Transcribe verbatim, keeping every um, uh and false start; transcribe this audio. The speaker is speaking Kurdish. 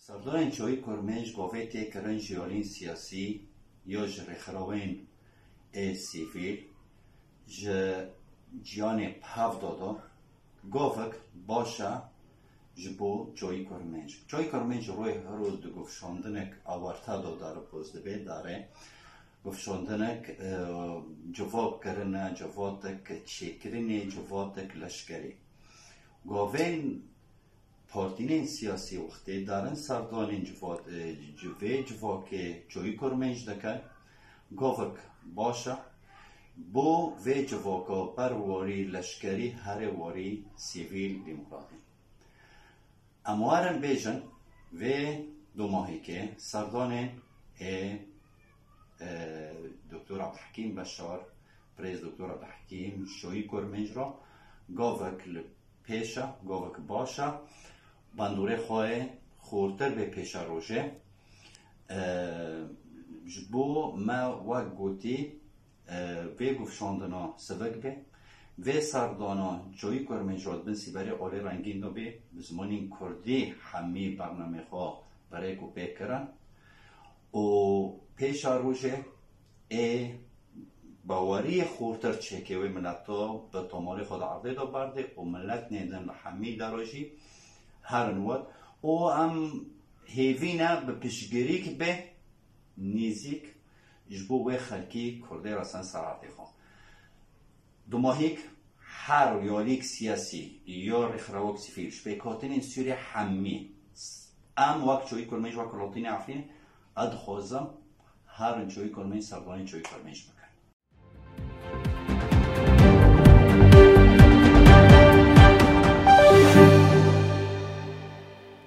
Serdorên Çoyî Kurmênc govê tê kirin ji yolên siyasî ya ji rêxirawên ê sivîl, ji ciyanê bi hev de de govek baş e ji bo Çoyî Kurmênc. Çoyî Kurmênc roy her roj di guvşandinek awarte de daripoz dibe, dare guvşandinek, e, civak kirine, civatek çêkirinê, civatek leşkerî. Govên partînên siyasî wextê darin serdanên civat, e, ci-, vê civakê Çoyî Kurmênc dikin, govek baş e. Bo vê civaka per warî leşkerî here warî sivîl demokratî. Em werin bêjin vê domahîkê serdanên ê, e, Doktor Abdulhekîm Beşar, Birêz Doktor Abdulhekîm Çoyî Kurmênc re govek li pêş e, govek baş e, bandorê xwe yê xurtir bê pêşerojê. E, ji bo me wek gotî, e, vê guvşandina sivik bê. Vê serdana Çoyî Kurmênc re di bin sîberê alî rengîn de bê, bi zimanên kurdî hemî bernamê xwe bi rêk û pêk kirin. Û pêşerojê ê baweriyê xurtir çêkê wê mileta bi tomarê xwe di erdê de berdê û miletên din li hemî dera jî herin wir û em hêvî ne bi piştgirîk bê nêzîk ji bo wê xelkî kurdê re sen ser erdê xwe. Dumahîk her yolîk siyasî ya rêxirawek sivîl ji pêkhatinên Sûriyê hemî em wek Çoyî Kurmênc, wek Rotînê Efrînê, ez dixwazim herin Çoyî Kurmênc, serdanên Çoyî Kurmênc bin.